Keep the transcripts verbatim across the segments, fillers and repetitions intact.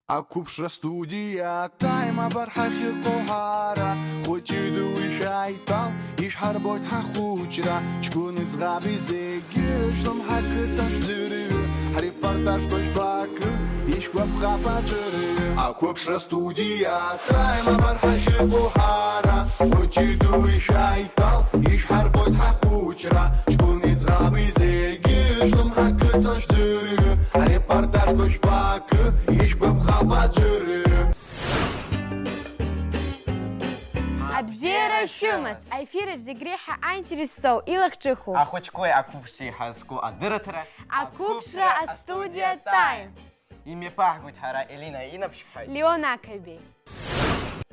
Ақәыԥшра студиа Time абар ҳахьыҟоу ҳара, хәыҷи дуи шәааидтәал, ишәҳарбоит ҳахәыҷра, ҷкәыни ӡӷаби зегьы, шәлымҳа кыҵа шәӡырҩы, ҳрепортажқәа жәбакы, ишәгәаԥхап аӡәырҩы. Ақәыԥшра студиа Time абар ҳахьыҟоу ҳара, хәыҷи дуи шәааидтәал, ишәҳарбоит ҳахәыҷра, ҷкәыни ӡӷаби зегьы, шәлымҳа кыҵа шәӡырҩы, ҳрепортажқәа жәбакы, ишәгәаԥхап аӡәырҩы. Абзиара шәымаз! Аефир аҿы зегь реиҳа аинтерес зҵоу, илахҿыху. Ахәыҷқәеи ақәыԥшцәеи ҳазку адырраҭара. Ақәыԥшра астудиа Time. Имҩаԥаҳгоит ҳара Елина Инаԥшьԥҳаи Леон Ақаҩбеи.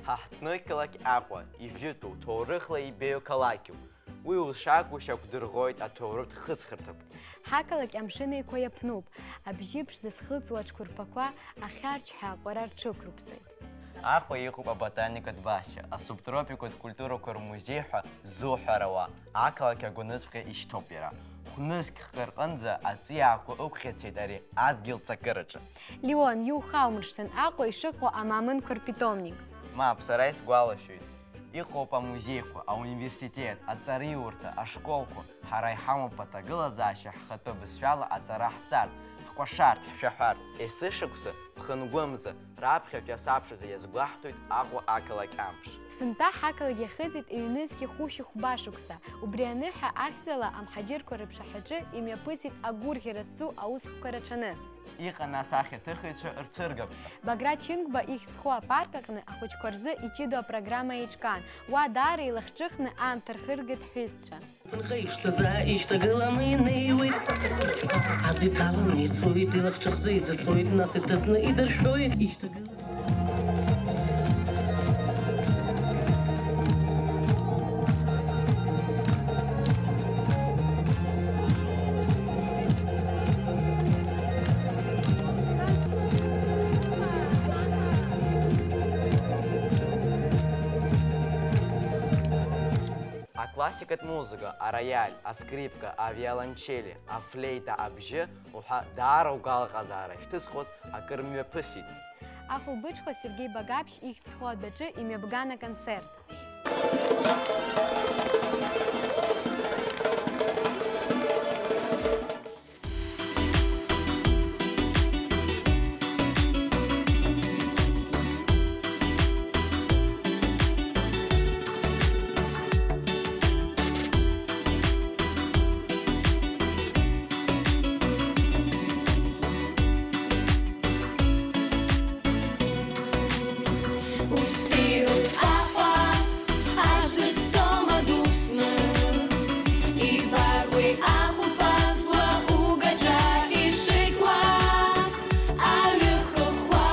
Ҳа ҳҭнықалақь Аҟәа ижәытәу ҭоурыхла ибеиоу қалақьуп. Уи ушакәу шьақәдырӷәӷәоит аҭоурыхтә хысхырҭақәа. Ҳақалақь Амшын Еиқәа иаԥнуп, абжьы ԥшӡа зхылҵуа аҽқәырԥақәа ахьарч ҳәа аҟәара рҽықәрыԥсоит. Аҟәа иҟоуп аботаникатә баҳча, асубтропикатә культурақәа рмузеи ҳәа ззуҳәарауа, ақалақь агәаныҵәҟьа ишьҭоуп иара. Хә-нызқь хкы рҟынӡа аҵиаақәа ықәӷьацеит ари адгьыл ҵакыраҿы. Леон, иухаумыршҭын, Аҟәа ишыҟоу амаамынқәа рпитомник. Мап, сара исгәалашәоит. Иҟоуп амузеиқәа, ауниверситет, аҵараиурҭа, ашколқәа. Ҳара иҳамоуп аҭагылазаашьа ҳхатәы бызшәала аҵара ҳҵартә, ҳкәашартә, ҳшәаҳәартә. Есышықәса, ԥхынгәымза, раԥхьатәи асабшазы иазгәаҳҭоит Аҟәа ақалақь амш. Сынтәа ҳақалақь иахыҵит ҩнызқь хәышәи хәба шықәса. Убри аныҳәа ахьӡала амҳаџьырқәа рыԥшаҳәаҿы имҩаԥысит агәырӷьара зцу аусхқәа рацәаны. Иҟан ас ахьаҭыхыҩцәа рцәыргақәҵа. Баграт Чынгәба ихьӡ зху апарк аҟны ахәыҷқәа рзы иҷыдоу апрограмма еиҿкаан. Уа даара илахҿыхны аамҭа рхыргеит ҳҩызцәа. Нхеишҭазаа ишьҭагыланы инеиуеит. Аӡы иҭаланы ицоит, илахҿыхӡа иӡысоит, нас иҭыҵны идыршәоит. Ишьҭагыланы Аклассикатә музыка, ароиаль, аскрипка, авиолончели, афлеита абжьы уҳәа даара угәалаҟазаара шәҭызхуаз акыр мҩаԥысит. Ахәылбыҽха Сергеи Багаԥшь ихьӡ зху адәаҿы имҩаԥган аконцерт. Уссируп Аҟәа, аӡә дызцом адәы усны, ибар уи ахәылԥазла угаҿа ишықәла, аҩы хыхәхәа,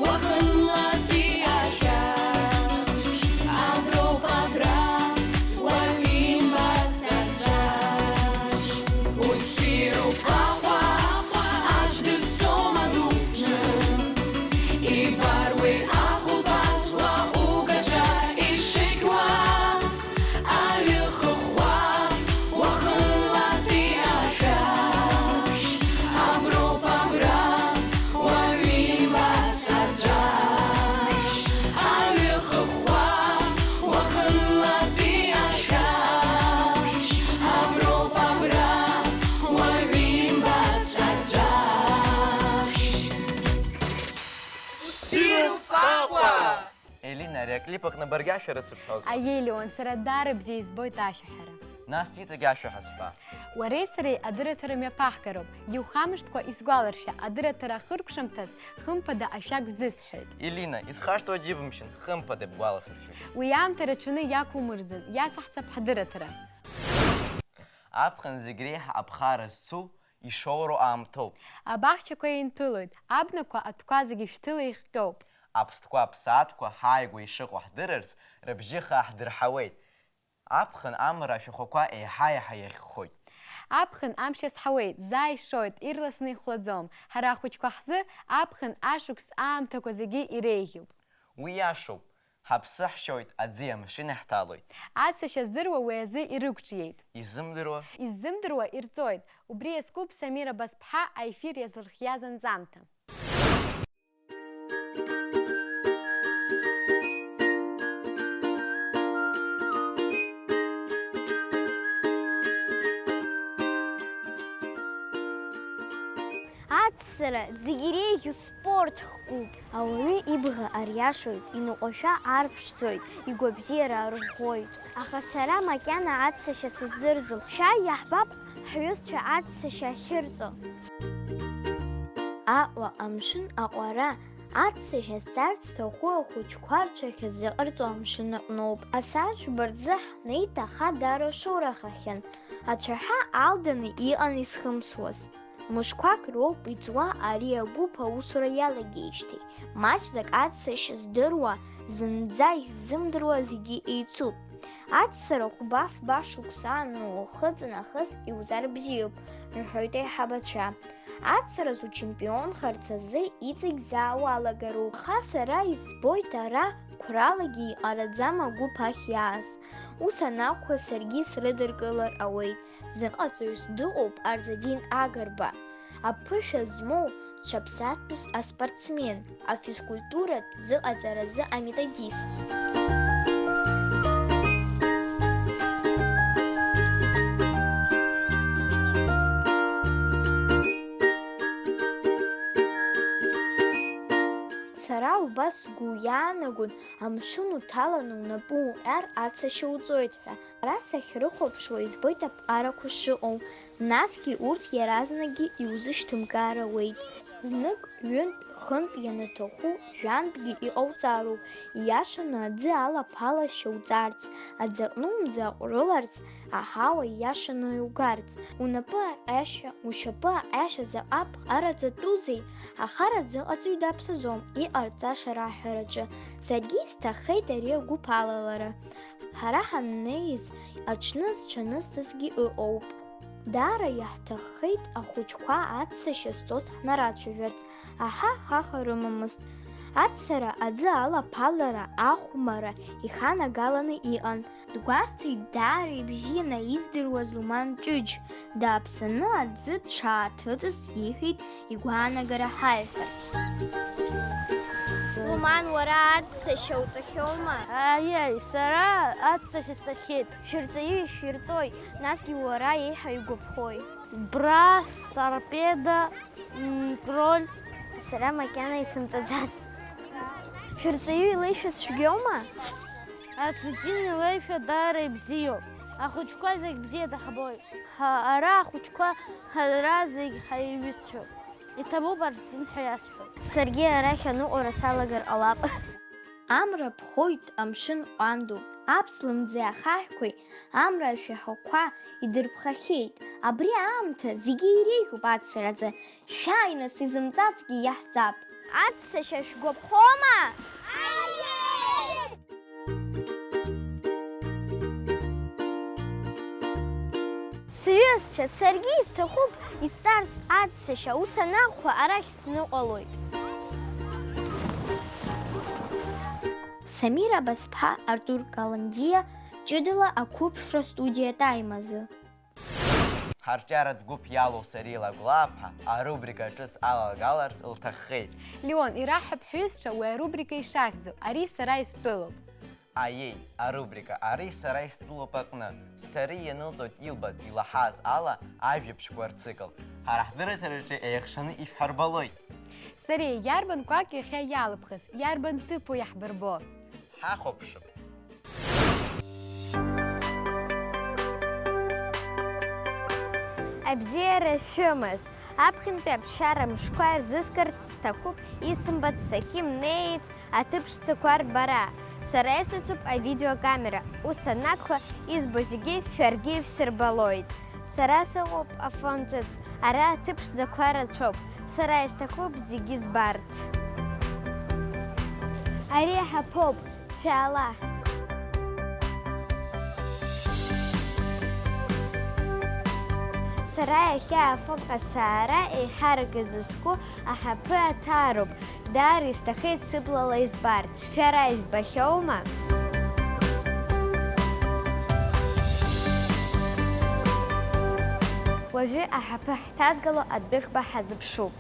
уахынлатәи ашәаԥшь, аброуп абра, уаҩ имбац аҿаԥшь. Уссируп Аҟәа, аӡә дызцом адәы усны, ибар уи ахәылԥазла угаҿа ишықәла, аҩы хыхәхәа, уахынлатәи ашәаԥшь, аброуп абра, уаҩ имбац аҿаԥшь, аҩы хыхәхәа, уахынлатәи ашәаԥшь, аброуп абра, уаҩ имбац аҿаԥшь. Ссируп Аҟәа! Елина, ари аклип аҟны баргьы ашәа рыцырҳәозма? Аиеи, Леон, сара даара бзиа избоит ашәаҳәара. Нас иҵегь ашәа ҳазҳәа. Уареи сареи адырраҭара мҩаԥаҳгароуп. Иухамышҭкәа исгәаларшәа, адырраҭара ахыркәшамҭаз хымԥада ашәак бзысҳәоит. Елина, исхашҭуа џьыбымшьан, хымԥада ибгәаласыршәоит. Уи аамҭа рацәаны иақәумырӡын, иацаҳҵап ҳадырраҭара. Аԥхын зегь реиҳа аԥхара зцу, ишоуроу аамҭоуп. Абаҳчақәа еинҭәылоит, абнақәа, атәқәа зегьы шәҭыла ихҟьоуп. Аԥстәқәа, аԥсаатәқәа ҳааигәа ишыҟоу ҳдырырц, рыбжьы хаа ҳдырҳауеит. Аԥхын амра ашәахәақәа еиҳа-еиҳа иахьхәхоит. Аԥхын амш иазҳауеит, заа ишоит, ирласны ихәлаӡом. Ҳара ахәыҷқәа ҳзы аԥхын ашықәс аамҭақәа зегьы иреиӷьуп. Уи иашоуп. Ҳаԥсы ҳшьоит, аӡи амшын иаҳҭалоит. Аццышьа здыруа уи азы ирықәҿиеит. Изымдыруа? Иззымдыруа ирҵоит. Убри иазкуп Самира Басԥҳа аефир иазлырхиаз анҵамҭа. Аццара зегь иреиӷьу спорт хкуп. Ауаҩы ибӷа ариашоит, иныҟәашәа арԥшӡоит, игәабзиара арӷәӷәоит. Аха сара макьана аццашьа сыздырӡом. Шәааи, иаҳбап ҳҩызцәа аццашьа ахьырҵо. Аҟәа, амшын аҟәара, аццашьа зҵарц зҭаху ахәыҷқәа рҽахьазыҟарҵо амшын аҟноуп. Асааҭ жәба рзы ҳнеит, аха дара шоурахахьан. Ацәаҳәа алданы иҟан изхымсуаз. Мышқәак роуп иҵуа ари агәыԥ аусура иалагеижьҭеи, маҷӡак аццашьа здыруа, зынӡа иззымдыруа зегьы еицуп. Аццара хәба-фба шықәса анухыҵ нахыс иузар бзиоуп, рҳәоит аиҳабацәа. Аццараз учемпионхарц азы иҵегь заа уалагароуп. Аха сара избоит ара қәралагьы иҟараӡам агәыԥ ахь иааз. Ус анакәха, саргьы срыдыркылар ауеит. Зыҟаҵаҩыс дыҟоуп Арзадин Агрба, аԥышәа змоу зҽаԥсазтәыз аспортсмен, афизкультуратә зыҟаҵаразы аметодист. Сара убас сгәы иаанагон, амшын уҭаланы унапы уҟьар аццашьа уҵоит ҳәа. Ара сахьрыхәаԥшуа избоит аԥҟарақәа шыҟоу, насгьы урҭ иаразнакгьы иузышьҭымгар ауеит. Знык, ҩынтә, хынтә, ианаҭаху, жәантәгьы иҟауҵароуп, ииашаны аӡы алаԥалашьа уҵарц, аӡы аҟнумӡа аҟәрыларц, аҳауа ииашаны иугарц. Унапы аҟьашьа, ушьапы аҟьашьа заҟа ԥҟараҵатәузеи? Ахара зыҟаҵаҩ даԥсаӡом, иҟарҵаша раҳәараҿы. Саргьы исҭаххеит ари агәыԥ алалара. Ҳара ҳаннеиз, аҽны зҽанызҵазгьы ыҟоуп. Даара иаҳҭаххеит ахәыҷқәа аццашьа зҵоз ҳнарацәажәарц, аҳа, хаха рымамызт. Аццара, аӡы алаԥалара, ахәмарра иханагаланы иҟан. Дгәасҭеит даара ибзианы издыруаз Луман Ҷыҷ. Дааԥсаны аӡы дшааҭыҵыз иҳәеит игәаанагара ҳаиҳәарц. Луман, уара аццашьа уҵахьоума? Аиеи, сара аццашьа сҵахьеит. Шәырҵаҩы ишәирҵои, насгьы уара еиҳа игәаԥхои? Брас, торпеда, м, кроль. Сара макьана исымҵаӡац. Шәырҵаҩы илеишәа цәгьоума? Арзадин илеишәа даара ибзиоуп. Ахәыҷқәа зегь бзиа даҳбоит. Ҳа, ара ахәыҷқәа ҳара зегь ҳаиҩызцәоуп. Иҭабуп Арзадин ҳәа иасҳәоит. Саргьы арахь аныҟәара салагар ҟалап. Амра ԥхоит, амшын ҟәандоуп, аԥслымӡи ахаҳәқәеи амра ашәаҳәақәа идырԥхахьеит. Абри аамҭа зегьы иреиӷьуп аццаразы. Шәааи, нас, изымҵацгьы иаҳҵап. Аццашьа шәгәаԥхома? Аиеи! Сҩызцәа, саргьы исҭахуп исҵарц аццашьа, ус анакәха, арахь сныҟәалоит. Самира Басԥҳа, Артур Каландиа, ҷыдала ақәыԥшра студиа Time азы. Ҳарҿиаратә гәыԥ иалоу Сариа Лагәлааԥҳа арубрика ҿыц алалгаларц лҭаххеит. Леон, ираҳҳәап ҳҩызцәа уи арубрика ишахьӡу, ари сара истәылоуп. Аиеи, арубрика Ари сара истәылоуп аҟны, Сариа ианылҵоит илбаз, илаҳаз ала ажәабжьқәа рцикл. Ҳара ҳдырраҭараҿы еихшаны ишәҳарбалоит. Сариа, иарбан кәак иахьа иалыԥхыз, иарбан ҭыԥу иаҳбырбо? Ҳахәаԥшып. Абзиара шәымаз, аԥхьантәи аԥсшьара мшқәа рзыскырц сҭахуп, исымбац сахьымнеиц аҭыԥ ԥшӡақәа рбара. Сара исыцуп авидеокамера, ус анакәха, избо зегьы шәаргьы ишәсырбалоит. Сара сыҟоуп Афон ҿыц, ара аҭыԥ ԥшӡақәа рацәоуп, сара исҭахуп зегьы збарц. Ари ҳаԥоуп, шәаала! Сара иахьа Афон асаара еиҳарак изыску аҳаԥы аҭаароуп, даара исҭахеит сыблала избарц, шәара ижәбахьоума? Уажәы аҳаԥы ҳҭазгало адәыӷба ҳазыԥшуп.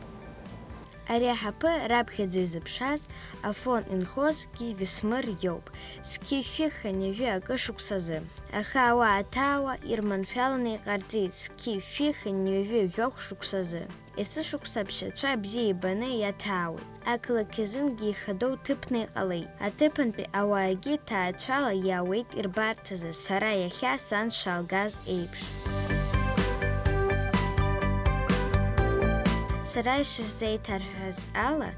Ари аҳаԥы раԥхьаӡа изыԥшааз Афон инхоз Кивисмыр иоуп, зқьи шәи хынҩажәи акы шықәсазы. Аха ауаа ҭаауа ирманшәаланы иҟарҵеит зқьи шәи хынҩажәи жәохә шықәсазы. Есышықәса аԥшьацәа бзиа ибаны иаҭаауеит. Ақалақь азынгьы ихадоу ҭыԥны иҟалеит. Аҭыԥантәи ауаагьы ҭаацәала иаауеит ирбарҭазы, сара иахьа сан сшалгаз еиԥш. Сара ишысзеиҭарҳәаз ала,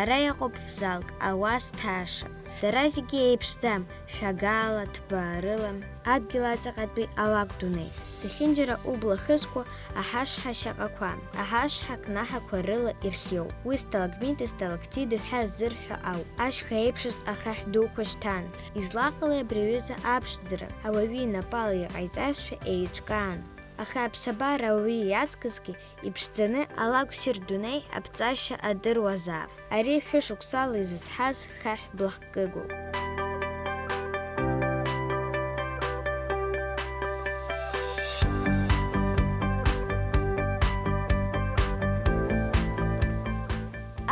ара иҟоуп фзалк, ауаа зҭааша. Дара зегьы еиԥшӡам, шәагаала, ҭбаарыла. Адгьыл аҵаҟатәи алакә дунеи. Зехьынџьара убла хызкуа аҳашҳа шьаҟақәа, аҳашҳа кнаҳақәа рыла ирхиоуп. Уи сталагмити сталактити ҳәа ззырҳәо ауп. Ашьха еиԥшыз ахаҳә дуқәа шьҭан. Излаҟалеи абри аҩыза аԥшӡара? Ауаҩы инапала иҟаиҵазшәа еиҿкаан. Аха аԥсабара ауаҩы иаҵкысгьы иԥшӡаны алакә ссир дунеи аԥҵашьа адыруазаап. Ари шәышықәсала изызҳаз хаҳә блахкыгоуп.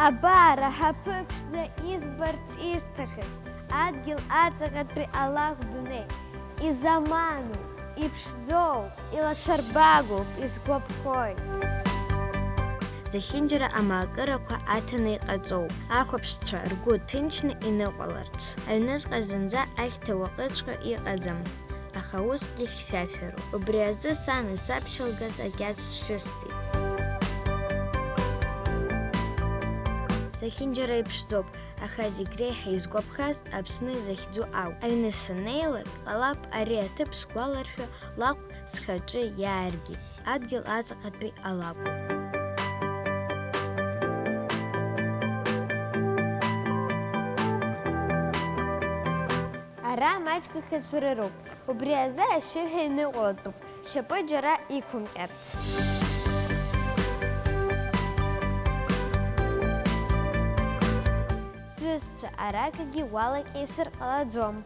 Абар, аҳаԥы ԥшӡа избарц исҭахыз, адгьыл аҵаҟатәи алакә дунеи, изаманоуп, иԥшӡоуп, илашарбагоуп, исгәаԥхоит. Зехьынџьара амаакырақәа аҭаны иҟаҵоуп, ахәаԥшцәа ргәы ҭынчны иныҟәаларц. Аҩныҵҟа зынӡа ахьҭа уакыҵәҟьа иҟаӡам, аха усгьы хьшәашәароуп. Убри азы сан исаԥшьалгаз акьаҿ сшәысҵеит. Зехьынџьара иԥшӡоуп, аха зегь реиҳа изгәаԥхаз Аԥсны захьӡу ауп. Аҩны саннеилак, ҟалап ари аҭыԥ сгәаларшәа лакә схаҿы иааргеит, адгьыл аҵаҟатәи алакә. Ара маҷк ихьыӡрыруп, убри азы ашьшьыҳәа иныҟәатәуп, шьапы џьара иқәымҟьарц. Сҩызцәа, аракагьы уалакьысыр ҟалаӡом.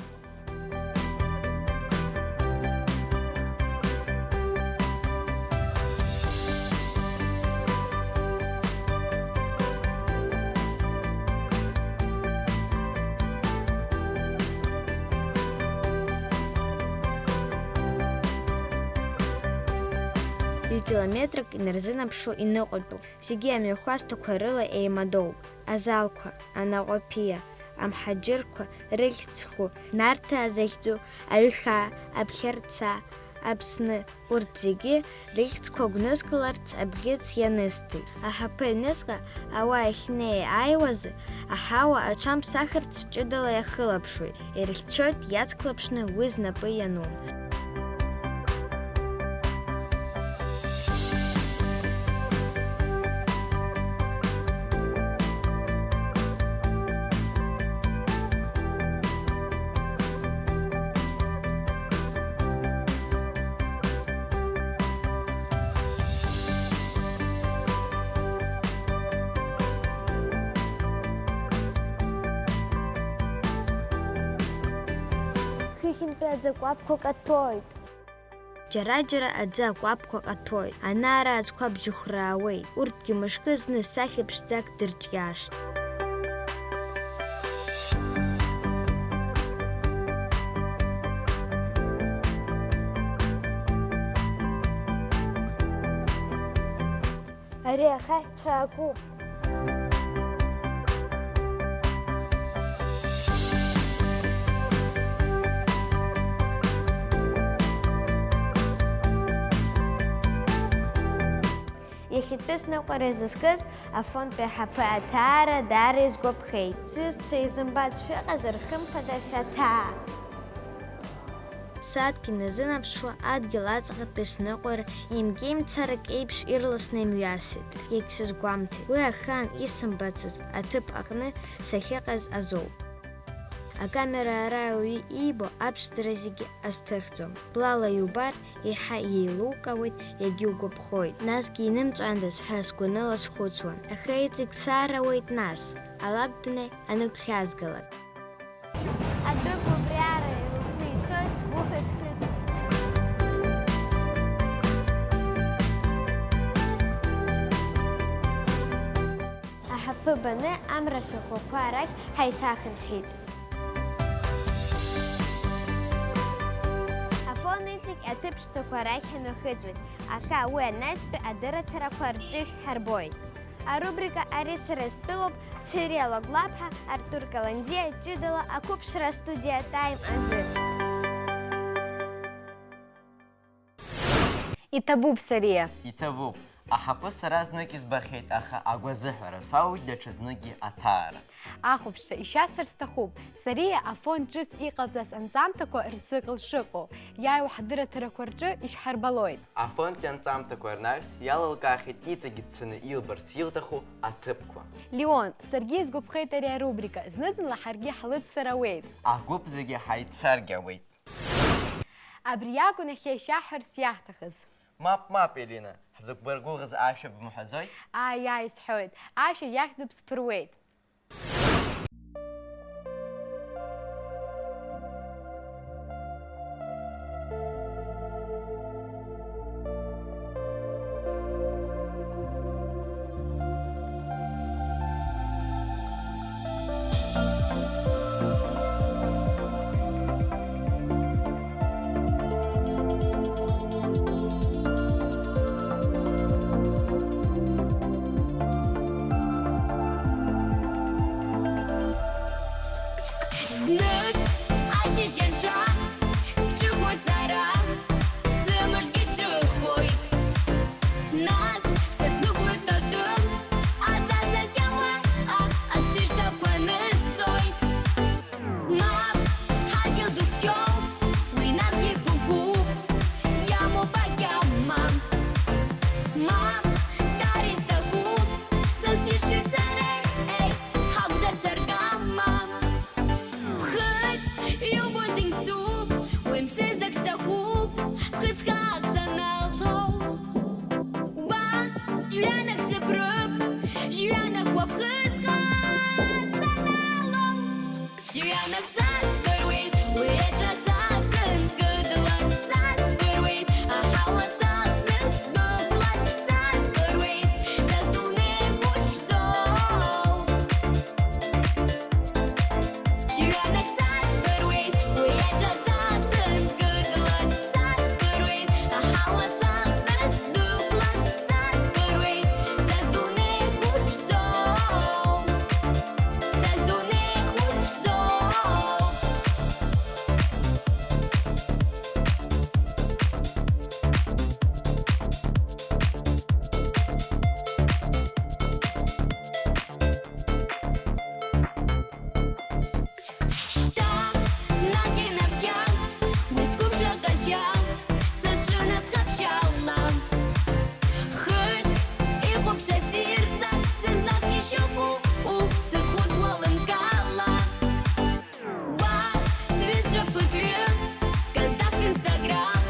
Ҩ-километрак инарзынаԥшуа иныҟәатәуп, зегьы амҩахәасҭақәа рыла еимадоуп, азалқәа, анаҟәаԥиа, амҳаџьырқәа рыхьӡ зху, Нарҭаа захьӡу, Аҩхаа, Аԥхьарца, Аԥсны, урҭ зегьы рыхьӡқәа гәнызкыларц абӷьыц ианысҵеит. Аҳаԥы аҩныҵҟа ауаа ахьнеи-ааиуазы, аҳауа аҽамԥсахырц ҷыдала иахылаԥшуеит, ирыхьчоит иацклаԥшны уи знапы иану. Хыхьынтәи аӡакәаԥқәа каҭәоит. Џьара-џьара аӡы акәаԥқәа ҟаҭәоит, ана-ара аӡқәа бжьыхәраауеит, урҭгьы мышкы зны сахьа ԥшӡак дырҿиашт. Ари ахаҳә цәаакуп. Иахьатәи сныҟәара изызкыз Афонтәи аҳаԥы аҭаара даара изгәаԥхеит. Сҩызцәа, изымбац шәыҟазар, хымԥада шәаҭаа! Сааҭк иназынаԥшуа, адгьыл аҵаҟатәи сныҟәара еимгеимцарак еиԥш ирласны имҩасит. Иагьсызгәамҭеит. Уи ахаан исымбацыз аҭыԥ аҟны сахьыҟаз азоуп. Акамера ара ауаҩы иибо аԥшӡара зегьы азҭыхӡом. Блала иубар, еиҳа иеилукаауеит, иагьугәаԥхоит. Насгьы инымҵәандаз ҳәа сгәаныла схәыцуан. Аха иҵегь саарауеит нас, алакә дунеи анықәхьазгалак. Адәыгә убриара илсны ицоит, сгәы хыҭ-хыҭуеит. Аҳаԥы баны амра шәахәақәа арахь ҳаиҭахынҳәит. Афон иҵегь Аҭыԥ шцақәа рахь ҳныхыҵуеит, аха уи анаҩстәи адырраҭарақәа рҿы шәҳарбоит. Арубрика Ари сара стәылоуп, Цериа Лагәлаԥҳа, Артур Каландиа, ҷыдала ақәыԥшра астудиа Time азы. Иҭабуп, Сариа. Иҭабуп. Аҳаԥы сара знык избахьеит, аха агәазыҳәара сауит даҽазныкгьы аҭаара. Ахәаԥшцәа, ишәасҳәар сҭахуп, Сариа Афон ҿыц иҟалҵаз анҵамҭақәа рзы акы шыҟоу, иааиуа ҳдырраҭарақәа рҿы ишәҳарбалоит. Афонтәи анҵамҭақәа рнаҩс иалылкаахьеит иҵегь дцаны илбарц илҭаху аҭыԥқәа. Леон, саргьы исгәаԥхеит ари арубрика, зны-зынла ҳаргьы ҳлыццар ауеит. Агәыԥ зегьы ҳаиццаргьы ауеит. Абри акәын иахьа ишәаҳҳәарц иаҳҭахыз. Мап, мап, Елина, ҳзықәбаргәыӷыз ашәа бымҳәаӡои? Ааи, ааи, сҳәоит, ашәа иахьӡуп сԥыруеит. Знык ашьыжьымҭан сҿықәуп сара, сымшгьы ҿыхоит. Нас са снықәлоит атәым, аӡаӡа кьаауа, а, аӡышьҭақәа нысҵоит. Мап, ҳадгьыл ду цқьоуп, уи насгьы гәыгәуп, иамоуп агьама. Мап, дара изҭахуп, са сҩызцәеи сареи, еи, ҳакәзар саргама. Ԥхыӡ иубо зегь мцуп, уи мсыжьҭак сҭахуп, ԥхыӡ хаак саналоу. Уа, жәҩанак сыԥрып, жәҩанак уа ԥхыӡ хаа саналоу. Жәҩанак саҵбыруеит, уи аҿаҵа сынкыдлар саҵбыруеит, аҳауа сасны сдәықәлар саҵбыруеит, са сдунеи хәыҷӡоуп. Жәҩанак саҵбыруеит, уи аҿаҵа сынкыдлар саҵбыруеит, аҳауа сасны сдәықәлар саҵбыруеит, са сдунеи хәыҷӡоуп. Са сдунеи хәыҷӡоуп. Шьҭа, наҟ инаркьа, уи сқәыԥшра ҟазшьа, сышынасхаԥшьала. Хыхь ихәаԥшра сирца, зынӡаск ишьоуку, у, сызхәыцуа лымкаала. Уа, сҩызцәа ԥыҭҩы, контакт, инстаграм,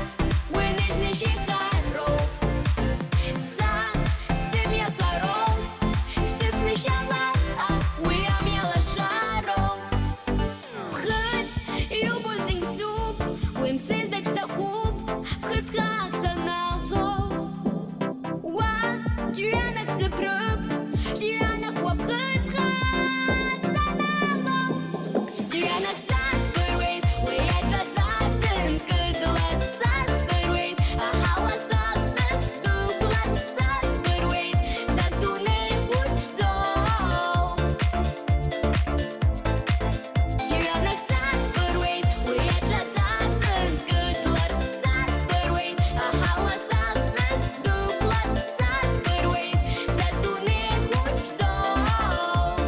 уи ныжь-ныжь ихароуп. Са сымҩахароуп, шәсыцны шәала, а, уи амҩа лашароуп. Ԥхыӡ иубо зегь мцуп, уи мсыжьҭак сҭахуп, ԥхыӡ хаак саналоу. Уа, жәҩанак сыԥрып, жәҩанак уа ԥхыӡ хаа саналоу. Жәҩанак саҵбыруеит, уи аҿаҵа сынкыдлар саҵбыруеит, аҳауа сасны сдәықәлар саҵбыруеит, са сдунеи хәыҷӡоуп. Џьарак саҵбыруеит, уи аҿаҵа сынкыдларц саҵбыруеит, аҳауа сасны сдәықәларц саҵбыруеит, са сдунеи хәыҷӡоуп,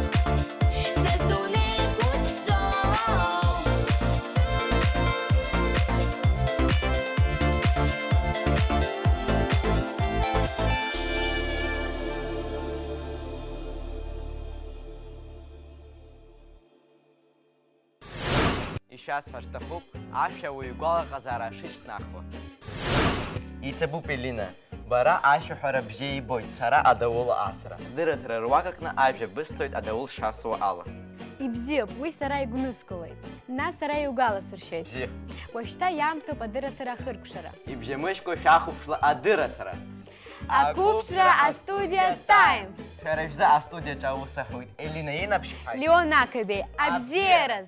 са сдунеи хәыҷӡоуп. Ишәасҳәар сҭахуп, ашәа ауаҩы игәалаҟазаара шышьҭнахуа. Иҭабуп, Елина. Бара ашәаҳәара бзиа ибоит, сара адаула асра. Дырраҭара руак аҟны ажәа бысҭоит адаула шасуа ала. Ибзиоуп, уи сара игәныскылоит. Нас сара иугәаласыршәеит. Бзиа. Уажәшьҭа иаамҭоуп адырраҭара ахыркәшара. Ибжьамыжькәа шәахәаԥшла адырраҭара. Ақәыԥшра астудиа Time. Шәара шәзы астудиаҿы аус аҳәоит Елина Инаԥшьԥҳаи Леон Ақабеи. Абзиараз! Абзиараз!